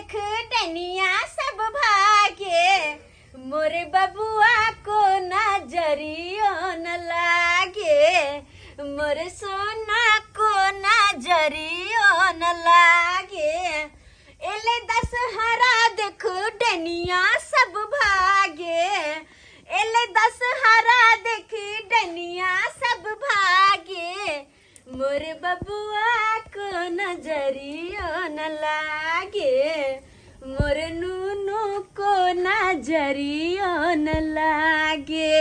देख डनिया सब भागे, मोर बबुआ को नजरियो न लागे, मोर सोना को नजरियो न लागे। एले दशहरा देख डनिया सब भागे, एले दशहरा देख डनिया सब भागे, मोर बबुआ को नजरियो न लागे, मोर नूनू को नजरियो न लागे।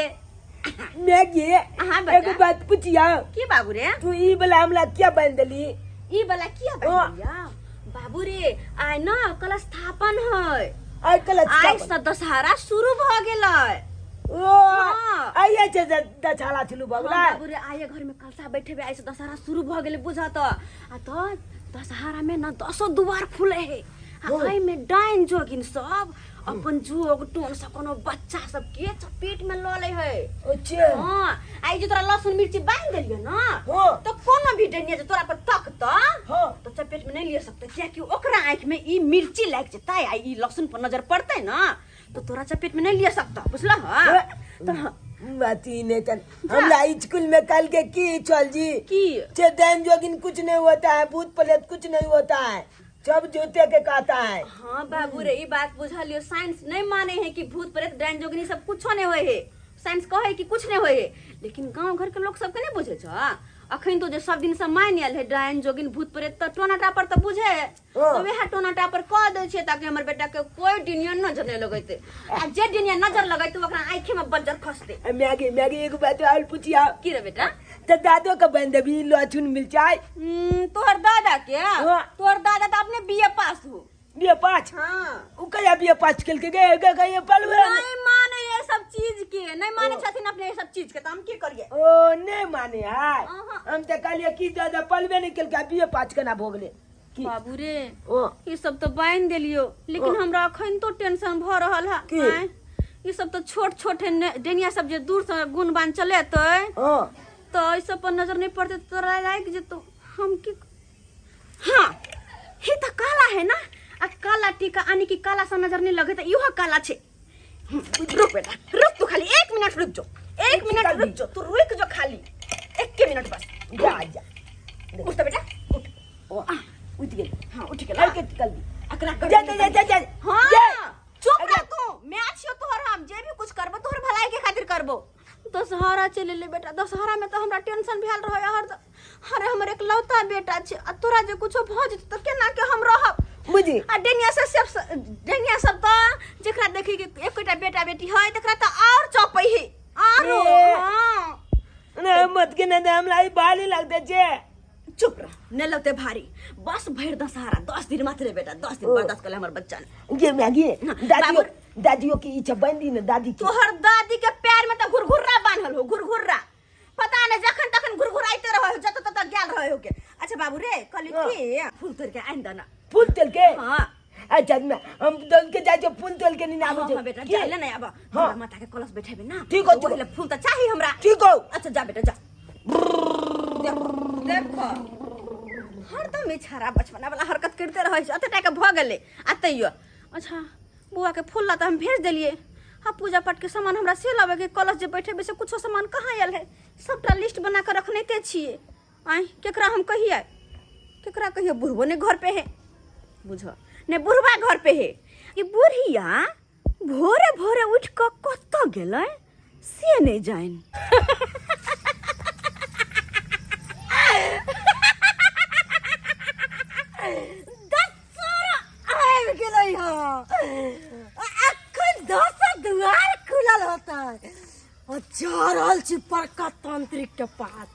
मैगी, हाँ बेटा। एगो बात पूछिया। की बाबू रे? तू ई वाला हमला क्या बन देली? ई वाला किया बन दिया बाबू रे? आइ न कल स्थापन है। आइ कल आइ से दशहरा शुरू भ गेलै। ओ हाँ। आइए छे दशहरा शुरू भ गेलै। हाँ, बाबू रे, आइए घर में कलशा बैठेबे, आइ से दशहरा शुरू भ गेलै बुझ त। आ त दशहरा में न दसो दुआर खुले है आ एहि में डाइन जोगिन सब अपन जोग टोन से कोनो बच्चा सब के चपेट में ल ले है। अच्छा। हाँ, आई जे तोरा लहसुन मिर्ची बांध देलियो ना, हाँ। तो कोनो भी डनिया जे तोरा पर तकता, हाँ। तो चपेट में नहीं लिया सकते, कियाकि ओकरा आँख में ई मिर्ची लाग जेतै आ ई लहसुन पर नजर पड़तै ना तो तोरा चपेट में नहीं लिया सकता, बुझल? हाँ। तो हाँ, बात ही नहीं तन हमरा स्कूल में कल के की चल जी की छे डैम जोगिन कुछ नहीं होता है, भूत प्रेत कुछ नहीं होता है, सब झूठे के कहता है। हाँ बाबू रे, ई बात बुझलियो, साइंस नहीं माने है कि भूत प्रेत डाइन जोगिनी सब कुछो नहीं होए है, साइंस कहे कि कुछ नहीं होए है, लेकिन गांव घर के लोग सबके नहीं बुझे छ। अखन तो जे सब दिन से मान आयल है डाइन जोगिन भूत प्रेत त टोना टापर त बुझे है, हाँ। तो वएह टोना टापर कह दै छै ताकि हमर बेटा के कोई डिनिया नजर नहीं लगेते, आ जे डिनिया नजर लगेते ओकरा आँखि में बज्जर खसते। मैगी मैगी एगो बात और पूछिया। की रे बेटा? तो दादो के बन देबी लहसुन मिर्चाई? तोहर दादा के? हाँ। तोहर दादा तो अपने बीए पास हो। बीए पास? हाँ। उ कहिया बीए पास केल के गए गए गए पलवे? नहीं माने ये सब चीज के, नहीं माने छथिन अपने ये सब चीज के, तो हम की करिए? ओ नहीं माने है। अहाँ। हम तो कहलिए कि दादा पलवे नहीं केल के बीए पास केना भो गेले। की? बाबू रे, ओ। ई सब तो बांध देलियो, लेकिन हमरा अखन तो टेंशन भ रहल है। की? आँय? ई सब तो छोट छोट है डेनिया सब जे दूर से गुण बान चलेतै, हाँ। तो ई सब पर नजर नहीं पड़ते तो तोरा लाग जेतो। हम की हाँ ही तो काला है ना, आ काला टीका आनी की काला सा नजर नहीं लगे तो इहो काला छे। रुक बेटा रुक, तू खाली 1 मिनट रुक जो, 1 एक मिनट निकाल रुक दी। जो, तू रुक जो खाली 1 मिनट बस। जा जा उठ तो बेटा उठ। ओ, उठ गेल। हाँ उठ गेल। आइ के निकाल दी। अकरा कर जा जा जा जा। हाँ जा। चुप रह तू, मैं छियो तोहर, हम जे भी कुछ करबो तोहर भलाई के खातिर करबो। दशहरा चले ले बेटा, दशहरा में तो हमरा टेंशन भेल रहे हर। अरे हमर एकलौता बेटा छे, आ तोरा जे कुछो भ जेतौ त केना के हम रहब? बुझी। आ डेनिया से सब, डेनिया सब त जेकरा देखी के एकोटा बेटा बेटी है तकरा त और चपै है आरो। ए। हाँ। ना मत के ना हमरा ई बाली लगते छे। चुप रह, ने लगते भारी, बस भरि दशहरा 10 दिन मात्र बेटा, 10 दिन ओ। बर्दाश्त कर ले हमर बच्चा ने। गे मैगी, ना, दादियो बाबू। दादियो के इच्छा बंदी न दादी के। तोहर दादी के पैर में त घुरघुर्रा बान्हल हो, घुरघुर्रा पता नहीं जखन तखन घुरघुराइते रहो हो, जत तत गेल रहो हो के। अच्छा बाबू रे, कहली हाँ। की फूल तोड़ के आनि दना। फूल तोड़ के? हाँ। अच्छा, मैं हम दल के जाय फूल तोड़ के नहीं आबे। हाँ, हाँ, बेटा, की? जाय ले ना आब। हाँ। दुर्गा माता के कलश बैठेबे ना। ठीक हो, तो ठीक हो। ओहिले फूल त चाही हमरा। ठीक हो। अच्छा जा बेटा जा। देखो, देखो। हरदम ई छाड़ा बचपना वाला हरकत करते रहै छै, एते टाके भऽ गेलै आ तैयो। अच्छा बौआ के फूल ला तऽ हम भेज देलियै, आ पूजा पाठ के सामान हमरा से लाबे के, कलश जे बैठेबै से कुछो सामान कहाँ आयल है? सबटा लिस्ट बना कऽ रखनैते छियै। आँय केकरा हम कहियै, केकरा कहियै? बुढ़बो नहि घर पे है, बुझ नहि बुढ़बा घर पे है। ई बुढ़िया भोरे भोरे उठि कऽ कतऽ गेलै से नहि जानि। दशहरा आबि गेलै हँ, अखन दस दुआर खुलल होतै। आ जा रहल छी बड़का तांत्रिक के पास।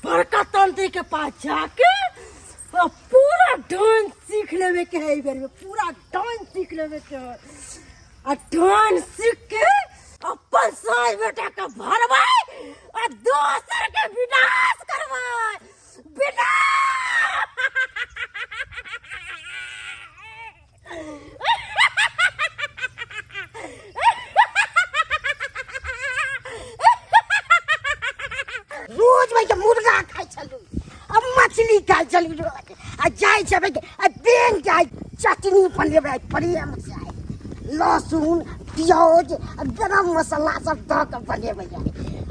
बड़का तांत्रिक के पास जाके आ पूरा डांस सीख लेवे के है। एहि बेर में पूरा डांस सीख लेवे के है आ डांस सीख के अपन सास बेटा के भरबै आ दोसर के विनाश करबै, विनाश। रोज भाई के मुर्गा खाइ छलू आ मछली खाइ छलू रोज, आ जाइ छै भाई के, आ बैंक जाइ चटनी बनेबै आइ प्रेम से आइ लहसुन प्याज आ गरम मसाला सब दऽ कऽ बनेबै आइ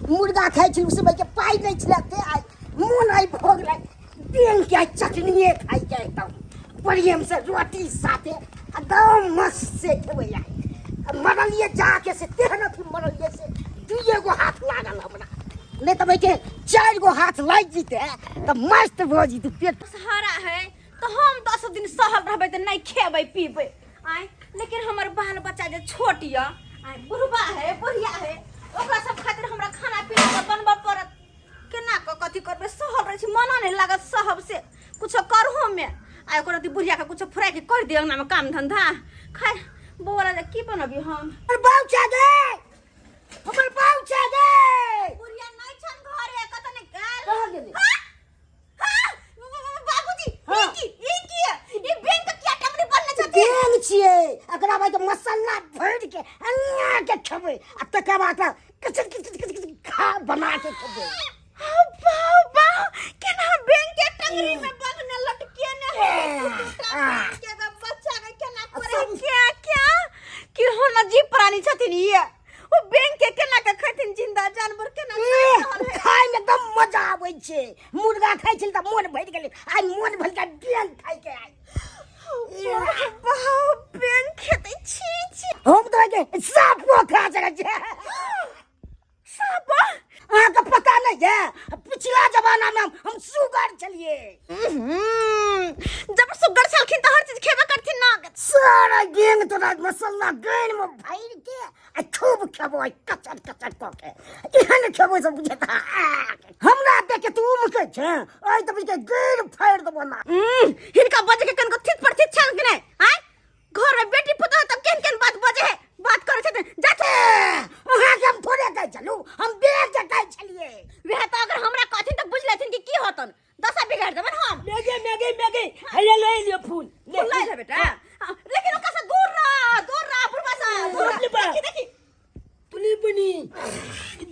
मुर्गा खाइ छलहुँ समयके पाइ नहि छलै ते आइ मोन आइ भऽ गेलै बेंगके आइ चटनिए खाइके एकदम प्रेम से रोटी साथे एकदम मस्त से खेबै आइ आ मरलियै जाके से तेहन अथी मरलियै से दुइए गो हाथ लागल हमरा नहि तऽ के चारि गो हाथ लागि जेतै तऽ मस्त भऽ जेतै पेट सहारा है तऽ हम 10 दिन सहल रहबै तऽ नहि खेबै पीबै आय लेकिन हमर बाल बच्चा जे छोट यऽ आय बुढ़बा है बुढ़िया है ओकरा सब खातिर हमरा खाना पीना तऽ बनबऽ पड़त केना कऽ कथी करबै सहल रहै छी मना नहि लागत सहब से कुछो करहो मे आ ओकर अथी बुढ़िया के कुछो फुराय के कर दिअ अंगना में काम धंधा खाय बौआ राजा की बनबी हम हमर बाउ छै गे हमर बाउ छै गे बुढ़िया नहि छन घरे कत ने गेल कहाँ गेलै? हाँ? हाँ? बाबूजी हाँ। ई की ई की ई बैंक के किया टंगरी बनने छथिन बेंग छियै एकरा बाद मसाला भरि के अन्ना के खेबै आ तकर बाद कचर कचर कचर कचर खा बना के खेबै हाउ बाउ बाउ केना बैंक के टंगरी में बंधने लटके ने है दूटा बैंक के ग बच्चा के केना करे क्या क्या कि हो जीव प्राणी छथिन ई ओ बैंक के केना के खैथिन जिंदा जानवर केना खाइ रहल है खाय में एकदम मजा आबै छै मुर्गा खाइ छलै तऽ मोन भरि गेलै आइ मोन भरि गेल बेंग खाइके आइ बाउ बाउ बैंक खेतै छी छी हम तऽ के साँपो खा सकै छै साँप अहाँके पता नहि है पिछला जमाना में हम सुगर छलिए जब सुगर छलखिन तऽ हर चीज खेबे करथिन ना सारा गेंग तोरा मसाला गैन में भरि के आ खूब खेबो आ कचर कचर कऽ के एहन खेबो से बुझेता हमरा देख के तू मुकै छै आइ तऽ बुझ के गैर फाड़ि देबो ना हिनका बजे के कनको थित पर थित छल कि नहि आँय घर में बेटी पुतोह तब केहन केहन बात बजे है बात करे छथिन जा अहाँके हम थोड़े कहै छलहुँ हम बेच के कहै छलियै वएह तऽ अगर हमरा कहथिन तऽ बुझ लेथिन कि की होतन दशा बिगाड़ देबन हम मैगी मैगी मैगी हैया ले लियो फूल ले फूल ले बेटा हाँ, लेकिन ओकरा से दूर रह दूर रह बुढ़वा से दूर रह। बाप रे बाप। देखी देखी पुली बनी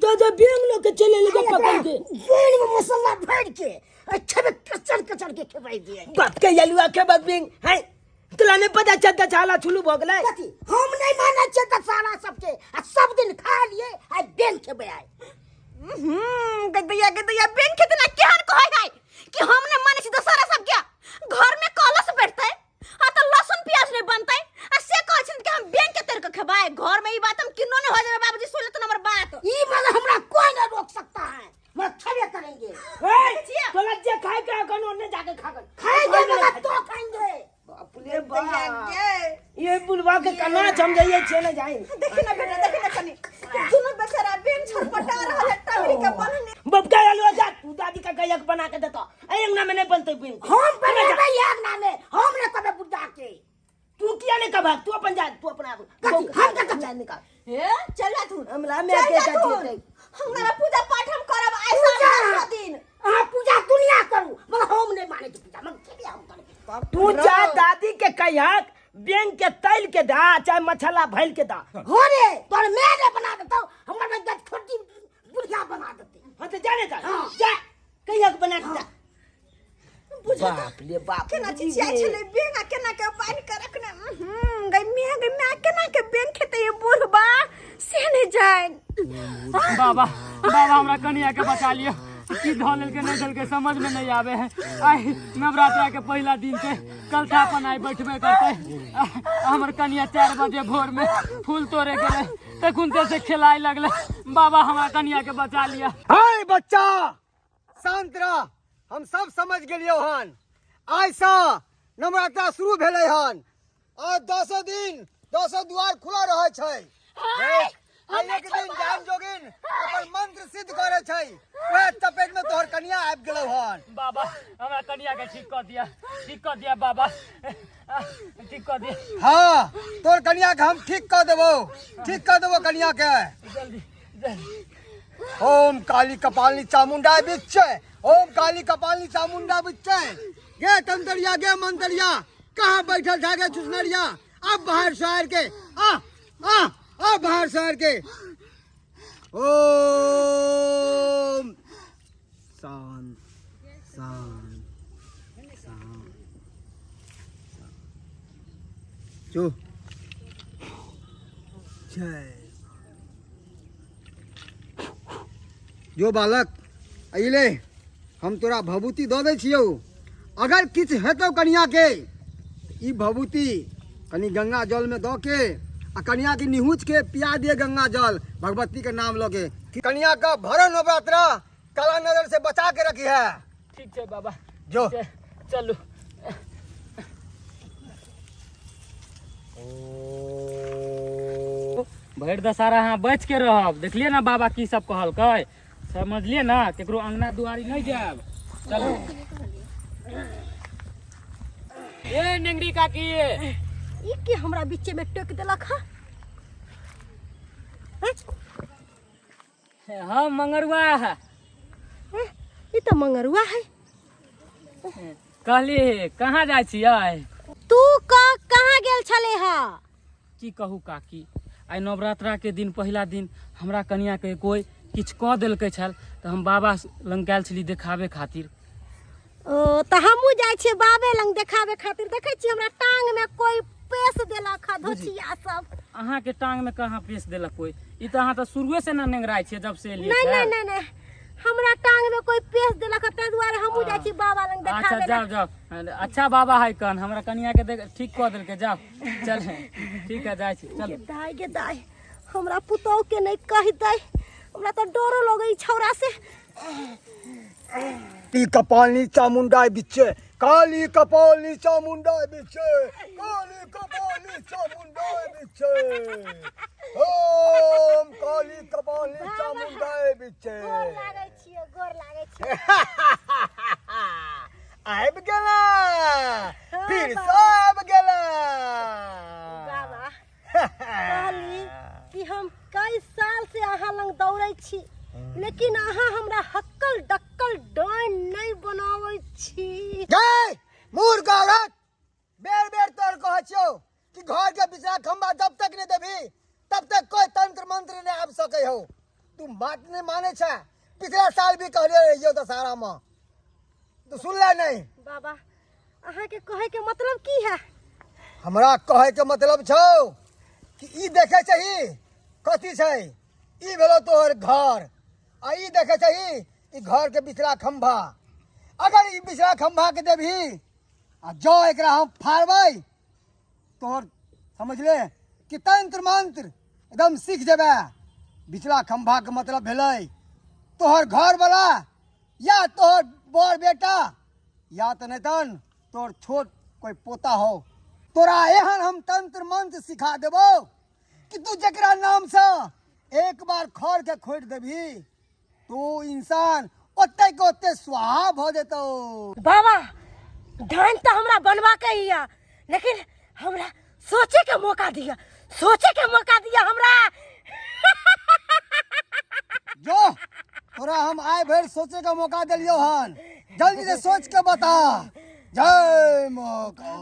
दादा बैंक लोग के चले लगे पकड़ के बेल में मसाला भर के आ खेबे कचर कचर के खेबै दिए बाप के यलुआ के बाप बैंक है तोला नहीं पता चलता छाला छुलू भऽ गेलै कथी हम नहीं मानै छियै दशहरा सबके आ सब दिन खा लिए आ बैंक खेबै आइ गदैया गदैया बैंक खेतना केहन कहै है कि हम ने मानै छी दशहरा सबके घर में कलश बैठतै आ त लहसुन प्याज नहीं बनतै आ से कहै छिन कि हम बैंक के तर के खेबै घर में ई बात हम किनो नहीं हो जाबे बाबूजी सुन लेतन हमर बात ई मगर हमरा कोई नहीं रोक सकता है मगर खेबे करेंगे ए, तोला जे खाए के अखन ओने जाके खा कर खाएंगे मगर तो खाएंगे बाप रे बाप ये बुलवा के कना समझाइए छे ना जाए देखी ना बेटा देखी ना कनी दुनू बेचारा बैंक छटपटा रहल है टंगरी के बन्हने बबका आलू जा तू दादी का गयक बना के देता ए अंगना में नहीं बनते बिन हम बनेबै अंगना में हम ने कबे बुढ़ा के तू किया नहीं कबा तू अपन जा तू अपना कथी? हम का कथी? निकाल ए चल जा तू हमरा में चल के जा कथी तू हेतै? हमरा पूजा पाठ हम करब आइ पूजा? साल दिन अहाँ पूजा दुनिया करू मगर हम नहीं माने छी पूजा मगर खेबे हम करबै तू जा दादी के कहियक बैंक के तैल के दा चाहे मछला भैल के दा हो रे तोर मैं ने बना देतौ हमर में गठ छोटी बुढ़िया बना देतै हाँ तो जा रे जा हाँ। जा कहियक बना के जा बुझत बाप रे बाप केना चिचिया छलै बेंग आ केना के बान्हि के रखने गई मैं गई मैं केना के बेंग खेतै ये बुढ़बा से नहि जान बाबा बाबा हमरा कनिया के बचा लियो की धऽ लेलकै नहि देलकै समझ में नहीं आवे है आइ नवरात्रा के पहिला दिन छै कल था अपन आइ बैठबे करतै हमर कनिया 4 बजे भोर में फूल तोड़े गेलै तखन से खेलाय लगलै बाबा हमरा कनिया के बचा लिया हाय बच्चा शांत रह हम सब समझ गेलियौ हन आइसँ नवरात्रा शुरू भेलै हन आ दसो दिन दसो द्वार खुला रहै छै एक दिन जान जोगिन अपन मंत्र सिद्ध करै छै वएह चपेट में तोहर कनिया आबि गेलौ हन बाबा हमरा कनिया के ठीक कऽ दिया ठीक कऽ दिया बाबा ठीक कऽ दिया हाँ तोहर कनिया के हम ठीक कऽ देबौ ठीक कऽ देबौ कनिया के जल्दी जल्दी ओम काली कपालिनी चामुंडा बिच्चे ओम काली कपालिनी चामुंडा बिच्चे गे तंतरिया गे मंतरिया कहाँ बैठल था गे चुसनरिया अब बाहर शहर के आ आ आ बाहर शहर के ओम शांत शांत शांत जो जय जो बालक अइले हम तोरा भभूति दऽ दै छियौ अगर किछु हेतौ कनियाके ई भभूति कनि गंगा जलमे दऽ के आ कनियाके निहुँच के पिया दिए गंगा जल भगवती के नाम लऽ के कनिया का भरो नवरात्रा काला नजर से बचा के रखी है। ठीक छै बाबा। जो। चलू। भरि दशहरा अहाँ बचि के रहब। देखलियै ने बाबा की सब कहलकै, समझलियै ने? केकरो अंगना दुआरी नहि जायब। चलू। ए नेंगरी काकी, ई के हमरा बीचे में टोक देलक हँ? हम मंगरुआ है। ई तऽ मंगरुआ है। कहली कहाँ जाइ छियै? तू कहाँ गेल छले हँ? की कहू काकी, आइ नवरात्रा के दिन पहिला दिन हमरा कनिया के कोई किछु कऽ देलकै छल, तऽ हम बाबा लग गेल छली देखाबे खातिर। ओ तऽ हमहूँ जाइ छियै बाबे लग देखाबे खातिर। देखै छियै हमरा टांग में कोई पेश देलक हँ, धोचिया सब। अहाँ के टांग में कहाँ पेश देलक कोई? ई तऽ अहाँ तऽ शुरुए से ना नेंगराइ छियै जब से एलियै। नहीं नहीं नहीं नहीं, हमरा टांग में कोई पेश देलक हँ, ताहि दुआरे हमहूँ जाइ छी बाबा लग अच्छा देखाबे। जाओ जाओ, अच्छा बाबा है कन हमरा कनिया के देख ठीक कऽ देलकै। जाओ, चल ठीक है, जाइ छी, चलू। दाय गे दाय, हमरा पुतोह के नहीं कहि दे, हमरा तऽ डरो लगै छौरा से। काली कपालनी चामुंडा बिच्चे, काली कपालनी चामुंडा बिच्चे, काली कपालनी चामुंडा बिच्चे, ओम काली कपालनी चामुंडा बिच्चे। गोर लागै छियै, गोर लागै छियै। आबि गेला, फिर से आबि गेला। बाबा, कहली कि हम कई साल से अहाँ लग दौड़ै छी, लेकिन अहाँ हमरा हक्कल डक्कल डाइन नहीं बनाबै छी। गै मूर्ख औरत, बेर बेर तोर कहै छियौ कि घर के बिचला खंभा जब तक नहीं देबही तब तक कोई तंत्र मंत्र नहीं आबि सकै हो। तू बात नहीं माने छै। पिछला साल भी कहलियै रहियौ दशहरा में, तू सुनले नहीं। बाबा, अहाँ के कहे के मतलब की है? हमरा कहे के मतलब छौ कि ई देखे छही कथी छै? ई भेलो तोहर घर, आ ई देखे छही ई घर के बिचला खंभा। अगर ई बिचला खंभा के देबही आ जौ एकरा हम फाड़बै, तोहर समझले कि तंत्र मंत्र एकदम सीख जेबै। बिचला खंभा के मतलब भेलै तोहर घर वाला या तोहर बड़ बेटा, या तऽ नहि तन तोहर छोट कोई पोता हो। तोरा एहन हम तंत्र मंत्र सिखा देबो कि तू जकरा नाम से एक बार खर के खोटि देबही तो इंसान ओते के ओते स्वाहा भऽ जेतौ। बाबा, धान तऽ हमरा बनवा के ही है, लेकिन हमरा सोचे के मौका दिया, सोचे के मौका दिया हमरा। जो तोरा हम आइ भरि सोचे के मौका देलियौ हन, जल्दी से सोच के बता। जय मौका,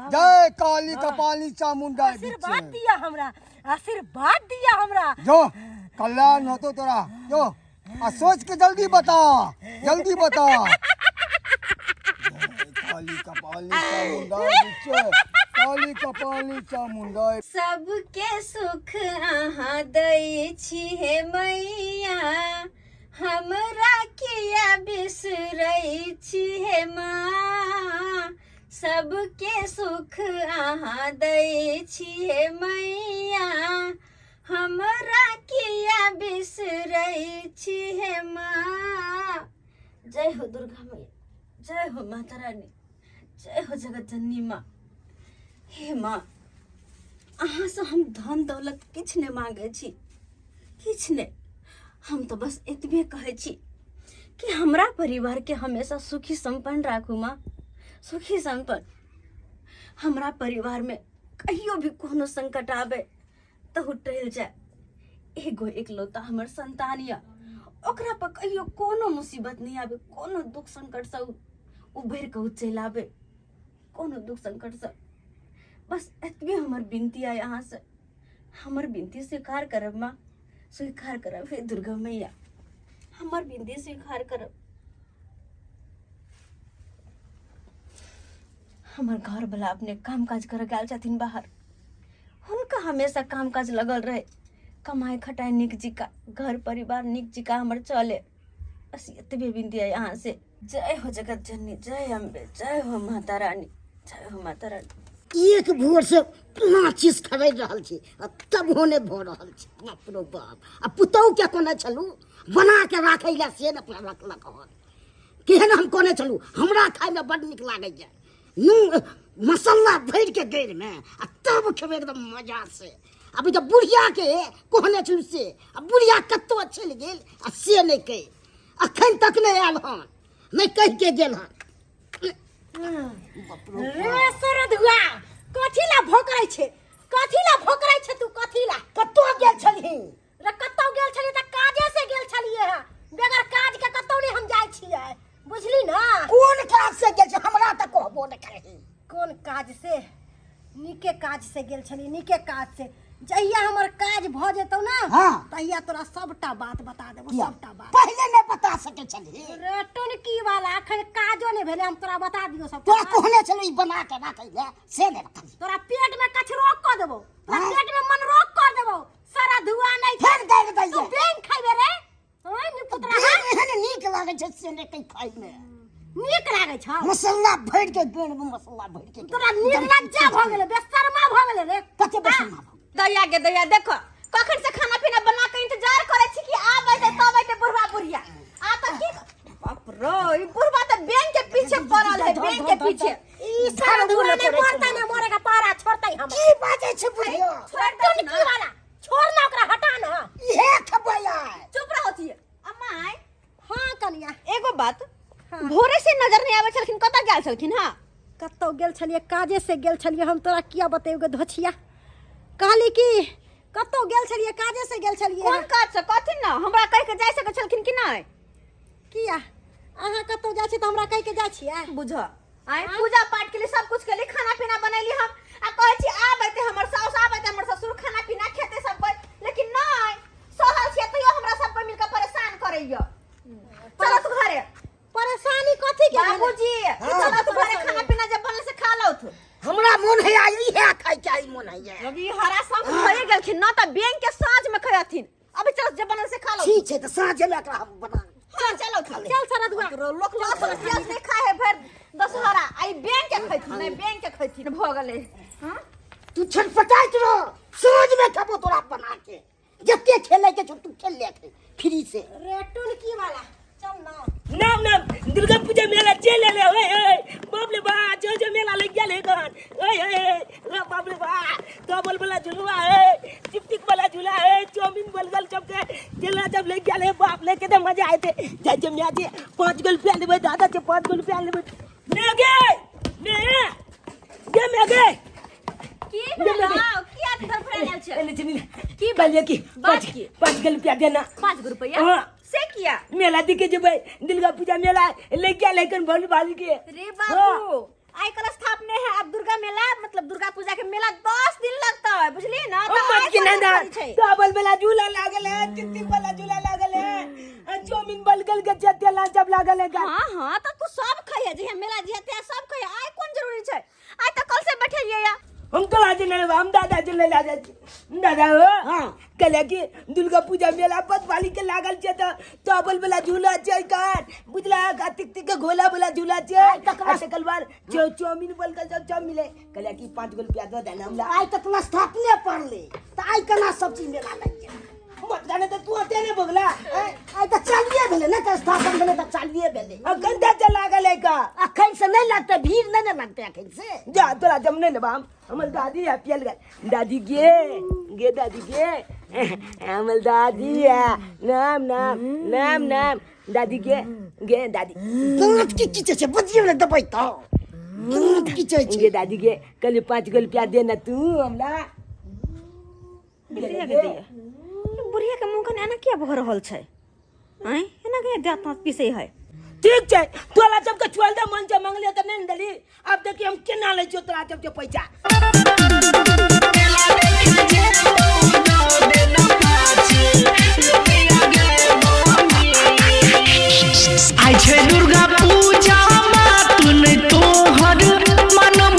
जय काली कपाली चामुंडा। आशीर्वाद दिया हमरा, आशीर्वाद दिया हमरा। जो कल्याण होतो तोरा। जो आ सोच के जल्दी बता, जल्दी बता। काली कपाली चामुंडा बिचे, काली कपाली चामुंडा। सबके सुख अहाँ दै छी हे मैया, हमरा किया बिसरै छी हे माँ? सबके सुख अहाँ दै छी हे मैया, हमरा किया बिसरै छी हे माँ? जय हो दुर्गा मैया, जय हो माता रानी, जय हो जगत जननी माँ। हे माँ, अहाँसँ हम धन दौलत किछु नहि मांगै छी, किछु नहि। हम तऽ बस एतबे कहै छी कि हमरा परिवारके हमेशा सुखी सम्पन्न राखू माँ, सुखी सम्पन्न। हमरा परिवारमे कहियो भी कोनो संकट आबै तऽ ओ टलि जाय। एगो एकलौता हमर संतान यऽ, ओकरा पर कहियो कोनो मुसीबत नहि आबै, कोनो दुख संकटसँ उभरि कऽ ओ चलि आबै, कोनो दुख संकटसँ। बस एतबे हमर विनती अइ अहाँसँ, हमर विनती स्वीकार करब माँ, स्वीकार करब। हे दुर्गा मैया, हमर विनती स्वीकार करब। हमर घरवला अपने काम काज करऽ गेल छथिन बाहर। हुनका हमेशा काम काज लगल रहे, कमाइ खटाइ नीक जिका, घर परिवार नीक जिका हमर चले, बस एतबे विनती है अहाँ से। जय हो जगत जननी, जय अम्बे, जय हो माता रानी, जय हो माता रानी। एक भोर से माचिस खरीद रहल छी आ तब होने भऽ रहल छै। बाप रो बाप, आ पुतहु के कोने छलू बना के राखै लए, से ने रखलक हन। केहन हम कोने छलू, हमरा खायमे बड नीक लागैए, नून मसाला भरि के गैरमे आ तब खेबै एकदम मजा से। अभी तऽ बुढ़िया के कहने छलू से, आ बुढ़िया कतौ चलि गेल आ से नहि कहि अखन तक नहि आयल हन, नहि कहि के गेल हन। रे सरधुआ, कथी ला भोकरै छै? कथी ला भोकरै छै तू? कथी ला? कतौ गेल छलही? रे कतौ गेल छलियै तऽ काजे से गेल छलियै हँ, बगैर काज के कतौ नहि हम जाइ छियै, बुझली ना? कोन काज से गेल छै? हमरा तऽ कहबो नहि करही। कोन काज से? नीके काज से गेल छलियै, नीके काज से। जहिया हमर काज भऽ जेतौ ना, तहिया तोरा सबटा बात बता देबो। किया? सबटा बात पहिले नहि बता सकै छलही? रे टुनकी वाला, अखन काजो नहि भेलै, हम तोरा बता दियौ सबटा तोरा बात? कहने छलू ई बना के राखै लए, से नहि रखलही। तोरा पेट में कचरो कऽ देबो, तोरा पेट में मन रोग कर देबो। सारा धुआ नहीं फेर गाड़ि दैये। तू बेंग खैबे रे? ओए नी पुतरा, बेंग एहन नीक लागै छै से नहि कहि खाइमे नीक लागै छौ। मसाला भरि के बेंग में मसाला भरि के तोरा निर्लज्जा भऽ गेलै, बेशर्मा भऽ गेलै रे। कते बेशर्मा भऽ गेलै? दैया गे दैया, देखो कखन से खाना पीना बना के इंतजार करे छी कि आब अइते तब अइते बुढ़वा बुढ़िया। आ तऽ की, बाप रो, ई बुढ़वा तऽ बैंक के पीछे पड़ल है, बैंक के पीछे। ई सारा धुआ नहीं मरतै ना, मरे के पारा छोड़तै हम। की बाजै छै बुढ़िया? छोड़ दो टुनकी वाला, छोड़ ना ओकरा, हटा ना। इहे खेबै आइ। चुप रहो थिए अम्मा। हाँ कनिया। एगो बात, भोरे से नजर नहीं आबै छलखिन, कतऽ गेल छलखिन? हाँ, कतौ गेल छलियै, काजे से गेल छलियै। हम तोरा किया बतेबौ गे धोछिया? कहली कि कतौ गेल छलियै, काजे से गेल छलियै। कोन काज से? कहथिन ना, हमरा कहि के जाय सकै छलखिन कि नहि? किया, अहाँ कतौ जाइ छी तऽ हमरा कहि के जाइ छियै? बुझ, आइ पूजा पाठ के लिए सब कुछ के लिए खाना पीना बनैली हम, आ कहै छी आब अइते हमर साउस, आब अइते हमर ससुर, खाना पीना खेते सब कोइ, लेकिन नहि सहल छियै तैयो हमरा सब कोइ मिलके परेशान करैया। चलो तू घरे। परेशानी कथी के भेलै? बाबूजी, चलो तू घरे, खाना पीना जब बनल से खा लौथ। हमरा मोन है आइ इहे खाइ के, आइ मोन है। अभी हरा सब खइए गेलखिन ना तऽ बैंक के साँझ में खयथिन। अभी चलो, जब बनल से खा लो। ठीक छै, तऽ साँझे मे एकरा हम बना। चल चलो, खा ले। चल सरदुआ। लोक लहसुन प्याज नहीं खाए है भर दशहरा, आई बैंक के खैथिन, नहीं बैंक के खैथिन। भऽ गेलै। हाँ, तू छटपटाइत रह, साँझ मे खेबो तोरा बना के। जते खेले के छौ तू खेल ले फ्री से। रे टुनकी वाला, चल ना। नाम नाम दुर्गा पूजा मेला चल ले। ओए ओए, बाप रे बा, जो जो मेला लग गेल है गन। ओए ओए रे, बाप रे बा, डबल वाला झुलवा है, टिक वाला झूला है, चाउमीन बर्गर सब के चला जब लग गेल है। बाप ले के तो मजा आए थे। जाय जे मियां जी, 5 गो रुपया लेबै दादा के, 5 गो रुपया लेबै। ने गे ने गे मे गे। की भेलौ? किया धड़फड़ायल छै? एने चली। की कहलियै कि बात? 5 की? 5 गो रुपया देना। 5 गो रुपया? हाँ। से किया? मेला दिखे जेबै, दुर्गा पूजा मेला ले गेल है कन भोल भाल के। रे बाबू, आइ कल स्थापने है अब दुर्गा मेला, मतलब दुर्गा पूजा के मेला 10 दिन लगता है, बुझलिए ना? ओ तऽ मत आइ की कल ना स्थापन छै। डबल वाला झूला लागल है, टिक वाला झूला लागल है, आ चाउमीन बर्गर के चतेला सब लागल है। हाँ हाँ, तऽ तू सब खइहे, जहिया मेला जिया तिया सब खइहे। आइ कोन जरूरी छै? आइ तऽ कल से बैठलियै या। हम तो आज नहीं लेबै, हम दादा जी ले ला जाइ छी। दादा हो। हाँ। कहले कि दुर्गा पूजा मेला पतवाली के लागल छै तऽ डबल वाला झूला छै कान बुझला, आ टिक टिक के गोला वाला झूला छै, आ तकर बाद चाउमीन बर्गर सब सब मिले। कहले कि 5 गो रुपया दऽ देना हमरा। आइ तक स्थापने पड़लै तऽ आइ केना सब चीज मेला लागि गेल? मत जाने तऽ तू ओते नहि भोगला। आइ तऽ चालुए भेलै ने, तऽ स्थापन भेलै तऽ चालुए भेलै। अखन तऽ चला गेलै का? अखन से नहि लगतै, भीड़ नहि ने लगतै अखन से। जा तोरा जम नहि लेबा हम। हमर दादी है पियल गेल। दादी गे गे, दादी गे, हमर दादी है। नाम नाम नाम नाम दादी गे गे दादी। दाँत की खींचै छै? बजियौ ने देबै तऽ दाँत खींचै छै। गे दादी गे, कहलियै 5 गो रुपया दे ने तू हमरा। बुढ़िया के दैया, बुढ़िया के मुँह कने एना किया भऽ रहल छै? आँय, एना के दाँत ताँत पीसै है? ठीक छै, तोरा सबके छोड़ दे, मन से मंगलियै तऽ नहि ने देली। अब देखिए हम केना लै छियौ तोरा सबके पैसा। आइ छै दुर्गा पूजा, बात नहि तोहर मन।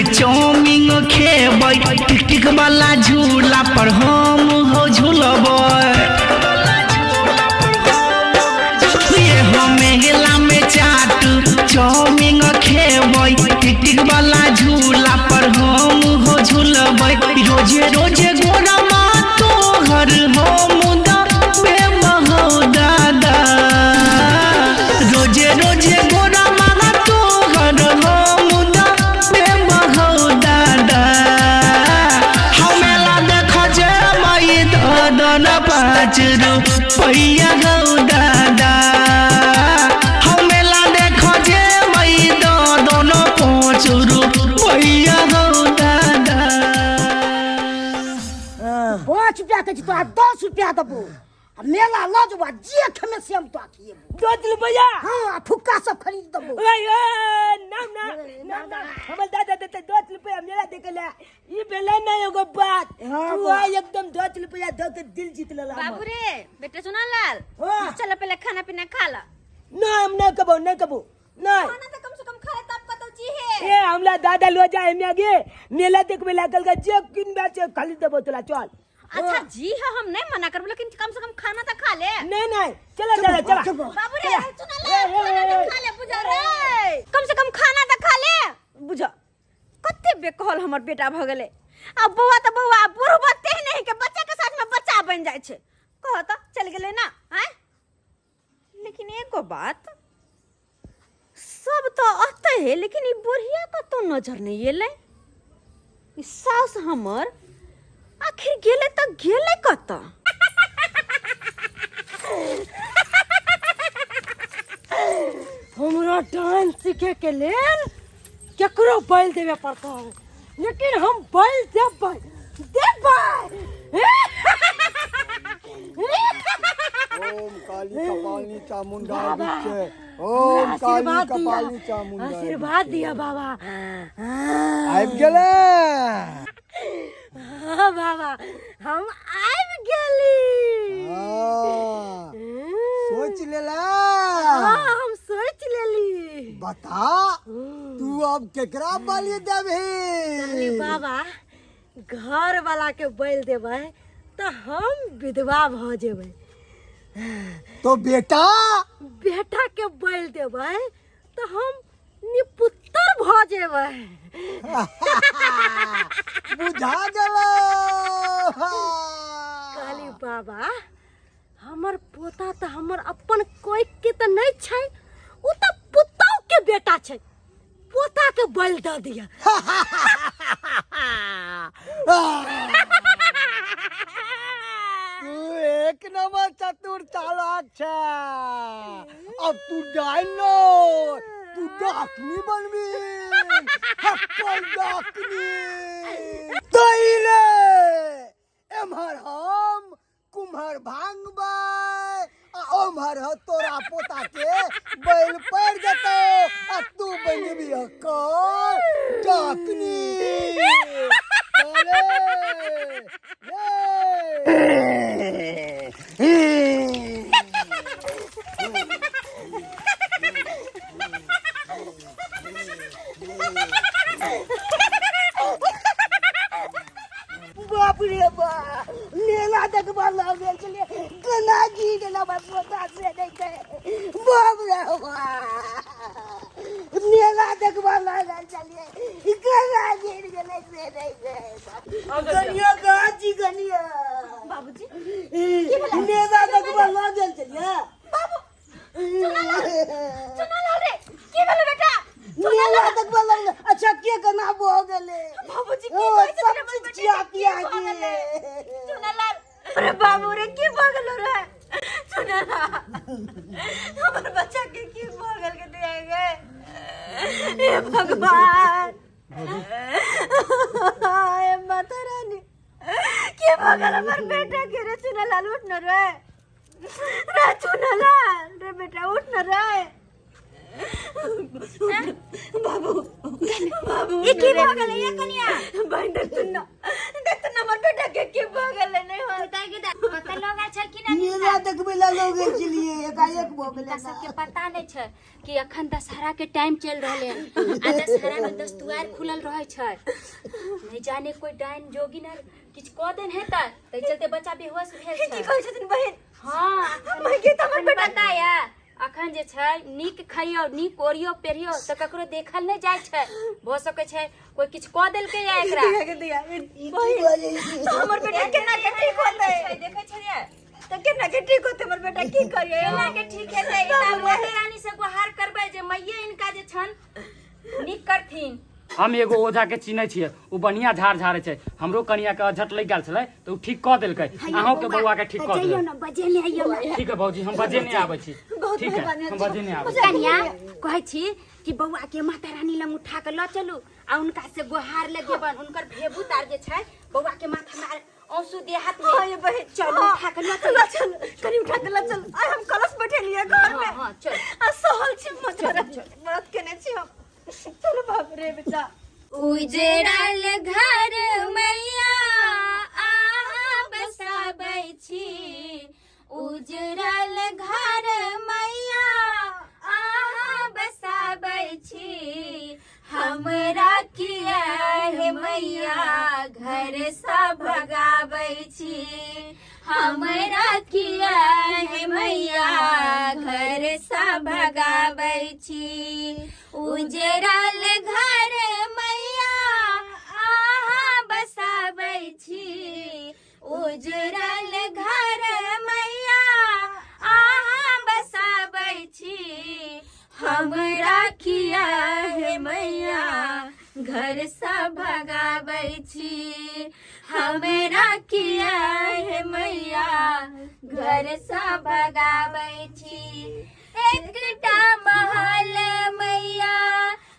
चाउमीन खेबै, टिक टिक वाला झूला पर हम हो झूलबै। ये हो मेला में चाट चाउमीन खेबै, टिक टिक वाला झूला पर हम हो झूलबै। रोजे रोजे गोरा माँ तोहर हो मुदा बेमहो दादा, रोजे रोजे गोरा माँ तोहर हो मुदा बेमहो दादा। हम मेला देख जे मई ददन 5 रुपैया हौ दादा, हम मेला देख जे मई ददन 5 रुपैया हौ दादा। 5 रुपया के तोरा 10 रुपया देबो, आ मेला लऽ जेबो, आ जे खेमे से हम तोरा खिएबो। 10 रुपया? हाँ, आ फुक्का सब खरीद देबो। ओए, ओए, ना ना ना ना, हमर दादा देते 10 रुपया मेला देखे ला। ई भेलै ना एगो बात। हाँ, तू बा। आइ एकदम 10 रुपया दऽ के दिल जीत लेला हमर। बाबू रे बेटा चुनालाल, हाँ। चल पहले खाना पीना खा ला। ना, हम नहीं कबो, नहीं कबो, नहीं। खाना तो कम से कम खा ले तब कतौ जी है। ए हमरा दादा लो जाए हमे आगे मेला देखबे लागल के जे किनबे छै खाली देबो तोरा, चल। अच्छा जी हाँ, हम नहीं मना करब, लेकिन कम से कम खाना तो खा ले। नहीं नहीं, चला चला चला। बाबू रे चुनालाल, खाना तो खा ले बुझा रे, कम से कम खाना तो खा ले बुझा। कते बेकहल हमर बेटा भ गेलै। आ बौआ तऽ बौआ बूढ़ बते ही नहीं के बच्चा के साथ में बच्चा बन जाइ छै। कह तऽ चल गेलै ना आँय। लेकिन एगो बात, सब तऽ अतै है, लेकिन ई बुढ़िया कतौ नजर नहीं एलै। ई सास हमर आखिर गेलै तऽ गेलै कतऽ? हमरा डांस सीखे के लेल केकरो बैल देवे पड़तै, लेकिन हम बैल देबै देबै। ओम काली कपालिनी चामुंडा बाबा, विच्चे। ओम हमरा काली आशीर्वाद दिया, कपालिनी चामुंडा आशीर्वाद दिया बाबा। आबि गेलै। हाँ बाबा, हम आबि गेली। हाँ, सोच लेला? हाँ, हम सोच लेली। बता तू अब केकरा बलि देबही? बाबा, घर वाला के बैल देबै तऽ हम विधवा भऽ जेबै। तो बेटा? बेटा के बैल देबै तऽ हम निपुत्तर भऽ जेबै। बुझा गेलो। कहली बाबा, हमर पोता तऽ हमर अपन कोई के तऽ नहि छै, ओ तऽ पुतहु के बेटा छै, पोता के बैल दऽ दिअ। तू एक नंबर चतुर चालाक छै। अब तू डायनो, तू डाकनी बनबी, हक्कल डाकनी। तैले एम्हर हम कुम्हर भांगबै आ ओम्हर ह तोरा पोता के बैल पड़ि जेतौ आ तू बनबी हक्कल डाकनी। चले बाप रे बाप, मेला देखबा लग गेल छलै, केना गिर गेल हमर पोता से नहि कहे। बाप रे बाप, मेला देखबा लग गेल छलियै, केना गिर गेलै से नहि कहे। गनिया कहाँ छी गनिया? बाबूजी, मेला देखबा लग गेल छलियै। बाबू चुनालाल रे, की भेलै बेटा? मेला देखबा लग गेल। अच्छा के केना भऽ गेलै? बाबूजी की ओ, कहै सब छथिन हमर चीज बेटा खिया के? की पिया भऽ के। गेलै? चुनालाल, अरे बाबू रे, की भऽ गेलो रे? चुनालाल, हमर बच्चा के की भऽ गेल के दिया गे? हे भगवान, हे माता रानी, की भऽ गेल हमर बेटा के रे? चुनालाल उठ न रे, रे चुनालाल रे बेटा उठ न रे। बाबू बाबू, ई की भऽ गेलै ये कनिया? बहिन देख तू न, देख तू न हमर बेटा के की भऽ गेलै। नहीं हो कतऽ लोग आयल छलखिन? मेला मेला देखबै लए लऽ गेल छलियै, एकाएक भऽ गेलै। हुनका सबके पता नहि छै कि अखन दशहरा के टाइम चलि रहलै हन आ दशहरा में दस दुआर खुलल रहै छै। नहीं जाने कोई डाइन जोगिन आर किछु कऽ देन हेतै, ताहि चलते बच्चा बेहोश भेल की छै। कहै छथिन बहिन? हाँ। महगी तऽ हमर बेटा पता या अखन जे छै नीक खइयो, नीक ओढ़ियो पेरियो तऽ ककरो देखल नहि जाइ छै। भऽ सकै छै कोई किछु कऽ देलकै या एकरा। दिया दिया बहिन, तऽ हमर बेटा केना के ठीक होतै? देखै छलियै तऽ केना के ठीक होतै हमर बेटा? की करियै? केना के ठीक हेतै, ई तऽ माता रानी से गुहार करबै जे मैये इनका जे छन नीक करथिन। हम एगो ओझा के चिन्है छियै, ओ बढ़िया झाड़ झाड़ै छै। हमरो कनिया के अझट लागि गेल छलै तऽ ओ ठीक कऽ देलकै। अहूँ के बौआ के ठीक कऽ जइयौ देलकै। ने, बजेने आइयौ ने। ठीक है भौजी, हम बजेने आबै छी। बहुत ठीक है, मेहरबानी। हम बजेने आबै छी। कनिया, कहै छी कि बौआ के माता रानी लग उठा के लऽ चलू आ उनका से गुहार लगेबन। उनकर भेबूत आर जे छै बौआ के माथा में आंसू दे हाथ में। हाँ ये बहन, चलू, हाँ। उठा के लऽ चलू। लऽ चल, कनी उठा के लऽ चल। आइ हम कलश बैठेलियै घर में। हाँ, हाँ, चल। आ सहल छी, मत व्रत केने छी हम। चल बाप रे बेटा। उजड़ल घर मैया आहा बसाबै छी, उजड़ल घर मैया आहा बसाबै छी, हमरा किया हे मैया घर सँ भगाबै छी, हमरा किया हे मैया घर सँ भगाबै छी। उजड़ल घर मैया आहा बसाबै छी, उजड़ल घर मैया आहा बसाबै छी, हमरा किया हे मैया घर सँ भगाबै छी, हमरा किया हे मैया घर सँ भगाबै छी। एकटा महल मैया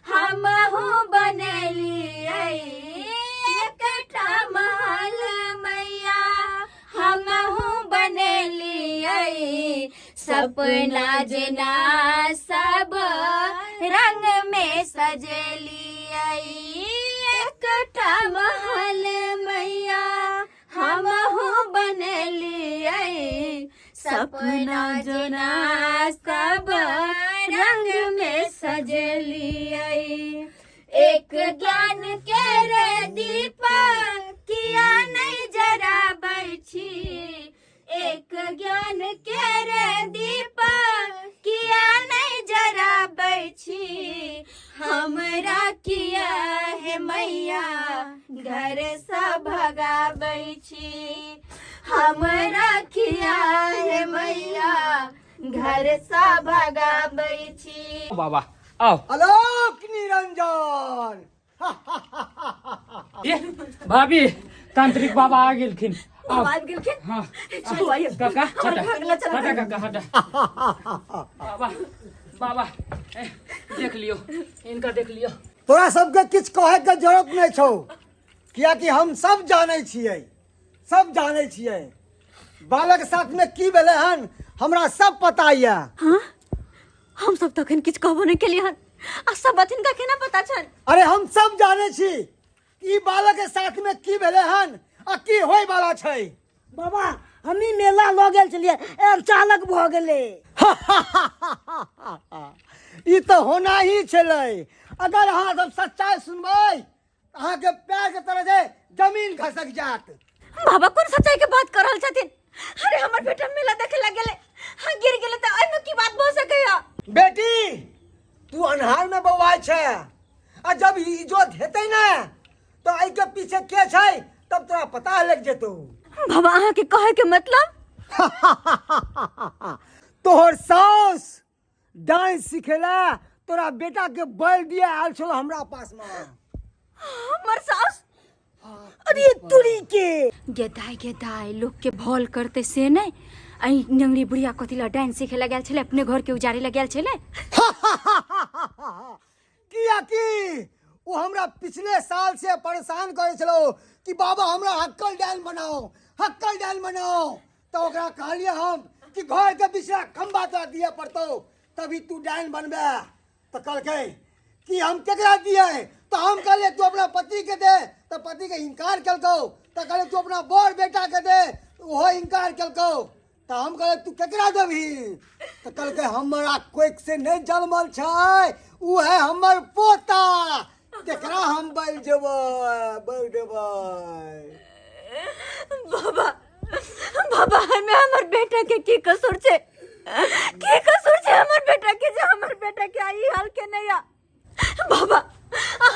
हमहु बनेलियै, एकटा महल मैया हमहु बनेलियै, सपना जेना सब रंग में सजेलियै। एकटा महल मैया हमहु बनेलियै, सपना जेना सब रंग में सजेलियै। एक ज्ञान के रे दीप किया नहीं जराबै छी, एक ज्ञान के रे दीप किया नहीं जराबै छी, हमरा किया हे मैया घर सँ भगाबै छी, हमरा किया हे मैया घर सँ भगाबै छी। बाबा आओ। आलोक निरंजन। ये भाभी, तांत्रिक बाबा आ गेलखिन। आओ। आबि गेलखिन? हाँ। चलू आइए। काका हमर हटा। भाग लऽ चल। हटा काका हटा। बाबा बाबा, ए, देख लियो इनका, देख लियो। तोरा सबके किछु कहैके जरूरत नहि छौ, कियाकि हम सब जानै छियै, सब जानै छियै बालक साथमे की भेलै हन, हमरा सब पता यऽ। हाँ, हम सब तखन किछु कहबो नहि केलियै हन आ सब बात हिनका केना पता छनि? अरे हम सब जानै छी ई बालक के साथ में की भेलै हन आ की होय वाला छै। बाबा, हमही मेला लऽ गेल छलियै, एक चालक भऽ गेलै। ई तऽ होना ही छलै। अगर अहाँ सब सच्चाई सुनबै, अहाँके पैर के तरह से जमीन खसक जात। बाबा कोन सच्चाई के बात कर रहल छथिन? अरे हमर बेटा मेला देखे लग गेलै, हाँ, गिर गेलै, तऽ एहिमे की बात भऽ सकैया? बेटी, तू अन्हार में बौआइ छै आ जब ई इजोत हेतै ने तऽ एहिके पीछे के छै तब तोरा पता लग जेतौ। बाबा, अहाँके कहै के मतलब? तोहर साउस डांस सिखेला तोरा बेटा के बल दिया आयल छलो हमरा पास में। हमर साउस? अरे तुरी के गेदाय गेदाय, लोक के भल करते से नहीं। अई नंगड़ी बुढ़िया कथी ला डांस सीखे लग गेल छलै? अपने घर के उजाड़े लग गेल छलै। कियाकि ओ हमरा पिछले साल से परेशान करै छलो कि बाबा हमरा हक्कल डायल बनाओ, हक्कल डायल बनाओ। तऽ ओकरा कहलियै हम कि घर के पिछला खम्बा तोरा दिए पड़तौ तभी तू डायल बनबे। तऽ कहलकै कि हम केकरा दिए? तऽ हम कहलियै तू अपना पति के दे, तऽ पति के इनकार केलकौ। तऽ कहलियै तू अपना बड़ बेटा के दे, ओहो इनकार केलकौ। तऽ हम कहलियै तू केकरा देबही तऽ कहलकै हमरा कोइक से नहि जनमल छै ओ है हमर पोता तेकरा हम बलि देबै बलि देबै। बाबा बाबा, हमें हमर बेटा के की कसूर छै, की कसूर छै हमर बेटा के जे हमर बेटा के आई हाल के नहीं आ? बाबा,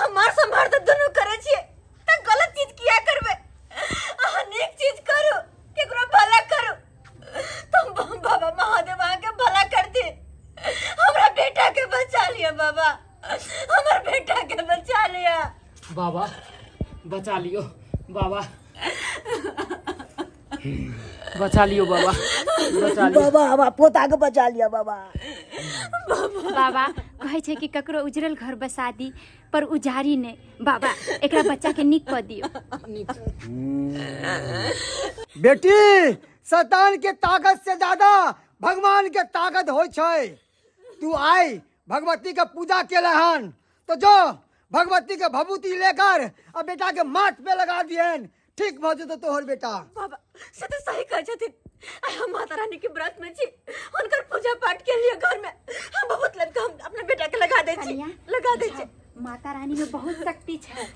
हमार संभार तऽ दुनू करै छियै तऽ गलत चीज किया करबै? अहाँ नीक चीज करू, केकरो भला करू तो बाबा महादेव अहाँके भला करथिन। हमरा बेटा के बचा लिअ बाबा, हमर बेटा के बचा लिअ बाबा, बचा लियो बाबा, बचा लियो बाबा, बचा लियो बाबा, हमरा पोता के बचा लिअ बाबा। बाबा, कहै छै कि ककरो उजरल घर बसा दी पर उजारी नहि। बाबा, एकरा बच्चा के नीक कऽ दियौ। बेटी, शैतान के ताकत से ज्यादा भगवान के ताकत होइ छै। तू आइ भगवती के पूजा केले हन तो जो भगवती के भभूति लेकर आ बेटा के माथ पे लगा दिहन, ठीक भऽ जेतौ तोहर बेटा। बाबा, से तऽ सही कहै छथिन। आइ हम माता रानी के व्रत में छी, हुनकर पूजा पाठ के लिए घर में हम बहुत लग हम अपना बेटा के लगा दै छी। कनिया, लगा दै छी। माता रानी में बहुत शक्ति छै,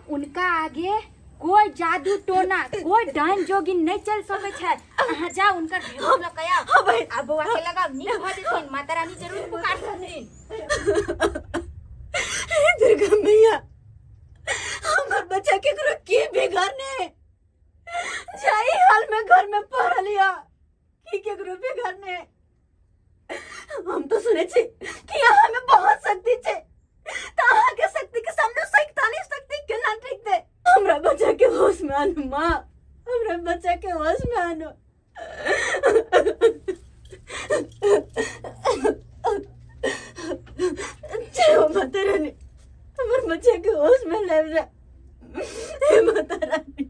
उनका आगे कोई जादू टोना, कोई डाइन जोगिन नहीं चल सकै छै। अहाँ जाउ, उनकर भेंट लऽ के आउ। हाँ बहिन। आ बौआ के लगाउ, नीक भऽ जेथिन। माता रानी जरूर पुकार छथिन। हे दुर्गा मैया, हमर बच्चा केकरो की बिगाड़ने जाई हाल में घर में पड़ल या की केकरो बिगाड़ने? हम तो सुने छी कि अहाँ में बहुत शक्ति छै, त अहाँ के शक्ति के सामने शैतानी शक्ति केना टिकतै? हमरा बच्चा के होश में आनू माँ, हमरा बच्चा के होश में आनू। जय हो माता रानी, हमर बच्चा के होश में लाबि जा। हे माता रानी।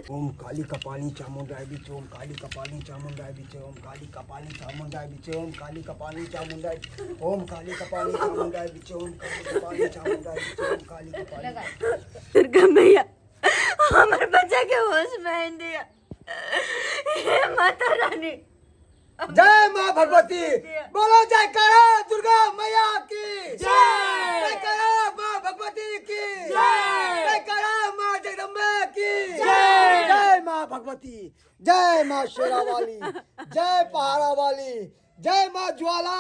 ओम काली कपाली चामुंडाई बिचे, ओम काली कपाली चामुंडाई बिचे, ओम काली कपाली चामुंडाई बिचे, ओम काली कपाली चामुंडाई, ओम काली कपाली चामुंडाई बिचे, ओम काली कपाली चामुंडाई बिचे, ओम काली कपाली। दुर्गा मैया, हमर बच्चा के होश में आनि दिया। हे माता रानी। जय माँ भगवती। बोलो जयकारा दुर्गा मैया की जय, जयकारा माँ भगवती की जय, जयकारा माँ जगदम्बे की जय। जय माँ भगवती, जय माँ शेरा वाली, जय पहाड़ा वाली, जय माँ ज्वाला,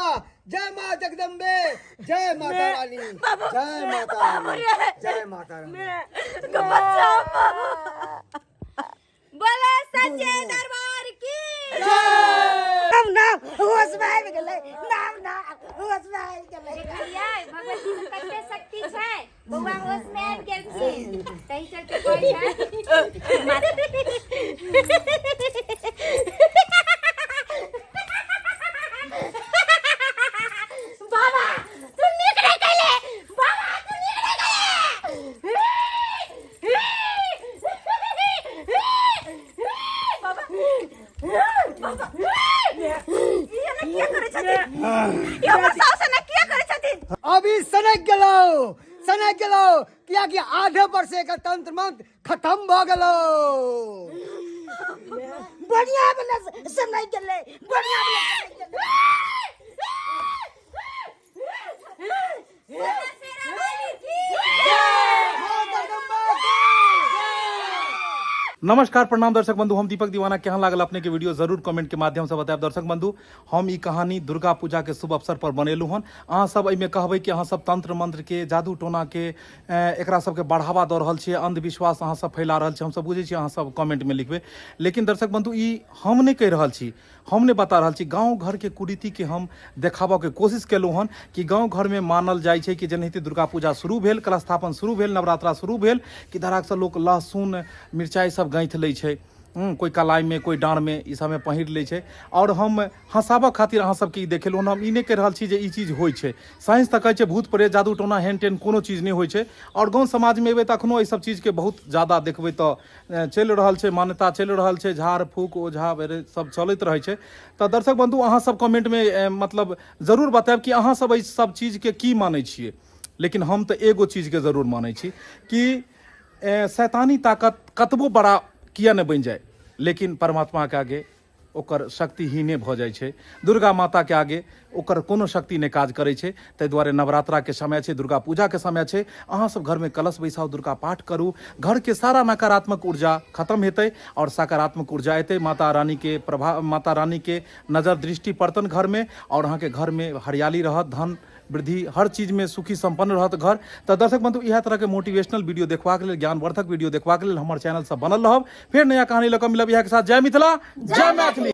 जय माँ जगदम्बे, जय माता रानी, जय माता रानी, जय माता रानी। बोले सच्चे दरबार की। नाम नाम होश में आबि गेलै, नाम नाम होश में आबि गेलै। देखलियै भगवती में कते शक्ति छै, बौआ होश में आबि गेलखिन। तही चलते कहै छै माता। बाबा, तू नीक नहि कैले। बाबा, तू नीक नहि कैले। ई एना किया करै छथिन? ई हमर साउस एना किया करै छथिन? अभी सनक गेलौ, सनक गेलौ, कियाकि आधे पर से एकर तंत्र मंत्र खत्म भऽ गेलौ। बढ़िया बला सनक गेलै, बढ़िया बला सनक गेलै। नमस्कार, प्रणाम दर्शक बंधु, हम दीपक दीवाना। केहन लागल अपने के वीडियो जरूर कमेंट के माध्यम से बतायब। दर्शक बंधु, हम ई कहानी दुर्गा पूजा के शुभ अवसर पर बनेलहुँ हन। अहाँ सब एहिमे कहबै कि अहाँ सब तंत्र मंत्र के, जादू टोना के, एकरा सबके बढ़ावा दऽ रहल छियै, अंधविश्वास अहाँ सब फैला रहल छियै। हम सब बुझै छियै अहाँ सब कमेंट में लिखबै, लेकिन दर्शक बंधु, ई हम नहि कहि रहल छी, हम नहि बता रहल छी। गाँव घरके कुरीतिके हम देखाबऽके कोशिश केलहुँ हन कि गाँव घरमे मानल जाइ छै कि जेनाहिते दुर्गा पूजा शुरू भेल, कलशस्थापन शुरू भेल, नवरात्रा शुरू भेल, कि धड़ाकसँ लोक लहसुन मिरचाइ सब गाँथि लै छै, कोइ कलाइमे, कोइ डाँड़मे, ई सबमे पहिर लै छै। आओर हम हँसाबऽ खातिर अहाँ सबके ई देखेलहुँ हन। हम ई नहि कहि रहल छी जे ई चीज होइ छै। साइंस तऽ कहै छै भूत प्रेत जादू टोना हेन टेन कोनो चीज नहि होइ छै। आओर गाँव समाजमे एबै तऽ एखनो एहि सब चीजके बहुत ज्यादा देखबै तऽ चलि रहल छै, मान्यता चलि रहल छै, झाड़ फूक ओझा वगैरह सब चलैत रहै छै। तऽ दर्शक बन्धु, अहाँ सब कमेंटमे मतलब जरूर बतायब कि अहाँ सब एहि सब चीजके की मानै छियै। लेकिन हम तऽ एगो चीजके जरूर मानै छी कि शैतानी ताकत कतबो बड़ा किया नहि बनि जाय, लेकिन परमात्माके आगे ओकर शक्तिहीने भऽ जाइ छै। दुर्गा माताके आगे ओकर कोनो शक्ति नहि काज करै छै। ताहि दुआरे नवरात्राके समय छै, दुर्गा पूजाके समय छै, अहाँ सब घरमे कलश बैसाउ, दुर्गा पाठ करू, घरके सारा नकारात्मक ऊर्जा खत्म हेतै आओर सकारात्मक ऊर्जा एतै। माता रानीके प्रभाव, माता रानीके नजर दृष्टि पड़तन घरमे आओर अहाँके घरमे हरियाली रहत, धन वृद्धि, हर चीजमे सुखी सम्पन्न रहत घर। तऽ दर्शक बंधु, इएह तरहके मोटिवेशनल वीडियो देखबाक लेल, ज्ञानवर्धक वीडियो देखबाक लेल हमर चैनल सब बनल रहब। फेर नया कहानी लऽ कऽ मिलब इएह के साथ। जय मिथिला, जय मैथिली।